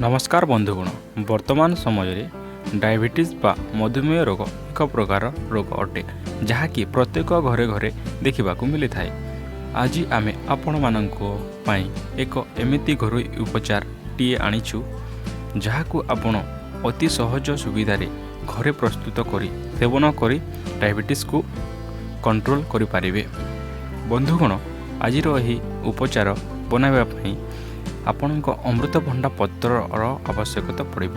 ନମସ୍କାର ବନ୍ଧୁଗଣ, ବର୍ତ୍ତମାନ ସମୟରେ ଡାଇବେଟିସ୍ ବା ମଧୁମେହ ରୋଗ ଏକ ପ୍ରକାର ରୋଗ ଅଟେ, ଯାହାକି ପ୍ରତ୍ୟେକ ଘରେ ଘରେ ଦେଖିବାକୁ ମିଳିଥାଏ। ଆଜି ଆମେ ଆପଣମାନଙ୍କ ପାଇଁ ଏକ ଏମିତି ଘରୋଇ ଉପଚାରଟିଏ ଆଣିଛୁ, ଯାହାକୁ ଆପଣ ଅତି ସହଜ ସୁବିଧାରେ ଘରେ ପ୍ରସ୍ତୁତ କରି ସେବନ କରି ଡାଇବେଟିସ୍କୁ କଣ୍ଟ୍ରୋଲ କରିପାରିବେ। ବନ୍ଧୁଗଣ, ଆଜିର ଏହି ଉପଚାର ବନାଇବା ପାଇଁ ଆପଣଙ୍କ ଅମୃତଭଣ୍ଡା ପତ୍ରର ଆବଶ୍ୟକତା ପଡ଼ିବ।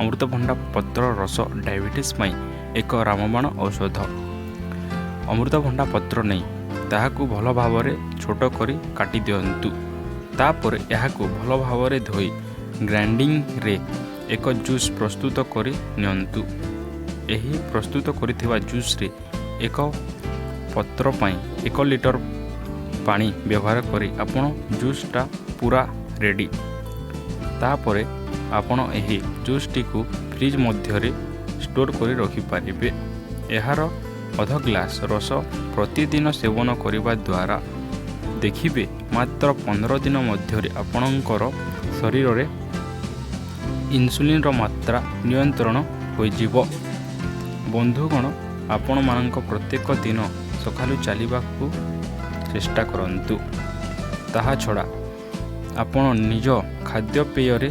ଅମୃତଭଣ୍ଡା ପତ୍ର ରସ ଡାଇବେଟିସ୍ ପାଇଁ ଏକ ରାମବାଣ ଔଷଧ। ଅମୃତଭଣ୍ଡା ପତ୍ର ନେଇ ତାହାକୁ ଭଲ ଭାବରେ ଛୋଟ କରି କାଟି ଦିଅନ୍ତୁ। ତାପରେ ଏହାକୁ ଭଲ ଭାବରେ ଧୋଇ ଗ୍ରାଇଣ୍ଡିଙ୍ଗରେ ଏକ ଜୁସ୍ ପ୍ରସ୍ତୁତ କରି ନିଅନ୍ତୁ। ଏହି ପ୍ରସ୍ତୁତ କରିଥିବା ଜୁସ୍ରେ ଏକ ପତ୍ର ପାଇଁ 1 ଲିଟର ପାଣି ବ୍ୟବହାର କରି ଆପଣ ଜୁସ୍ଟା ପୁରା ରେଡ଼ି। ତାପରେ ଆପଣ ଏହି ଜୁସ୍ଟିକୁ ଫ୍ରିଜ୍ ମଧ୍ୟରେ ଷ୍ଟୋର୍ କରି ରଖିପାରିବେ। ଏହାର ଅଧ ଗ୍ଲାସ୍ ରସ ପ୍ରତିଦିନ ସେବନ କରିବା ଦ୍ୱାରା ଦେଖିବେ, ମାତ୍ର 15 ଦିନ ମଧ୍ୟରେ ଆପଣଙ୍କର ଶରୀରରେ ଇନ୍ସୁଲିନ୍ର ମାତ୍ରା ନିୟନ୍ତ୍ରଣ ହୋଇଯିବ। ବନ୍ଧୁଗଣ, ଆପଣମାନଙ୍କ ପ୍ରତ୍ୟେକ ଦିନ ସକାଳୁ ଚାଲିବାକୁ ଚେଷ୍ଟା କରନ୍ତୁ। ତାହା ଛଡ଼ା ଆପଣ ନିଜ ଖାଦ୍ୟପେୟରେ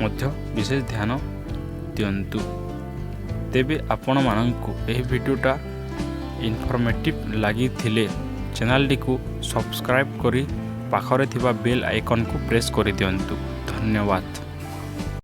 ମଧ୍ୟ ବିଶେଷ ଧ୍ୟାନ ଦିଅନ୍ତୁ। ତେବେ ଆପଣମାନଙ୍କୁ ଏହି ଭିଡ଼ିଓଟା ଇନଫର୍ମେଟିଭ୍ ଲାଗିଥିଲେ ଚ୍ୟାନେଲଟିକୁ ସବସ୍କ୍ରାଇବ୍ କରି ପାଖରେ ଥିବା ବେଲ୍ ଆଇକନ୍କୁ ପ୍ରେସ୍ କରିଦିଅନ୍ତୁ। ଧନ୍ୟବାଦ।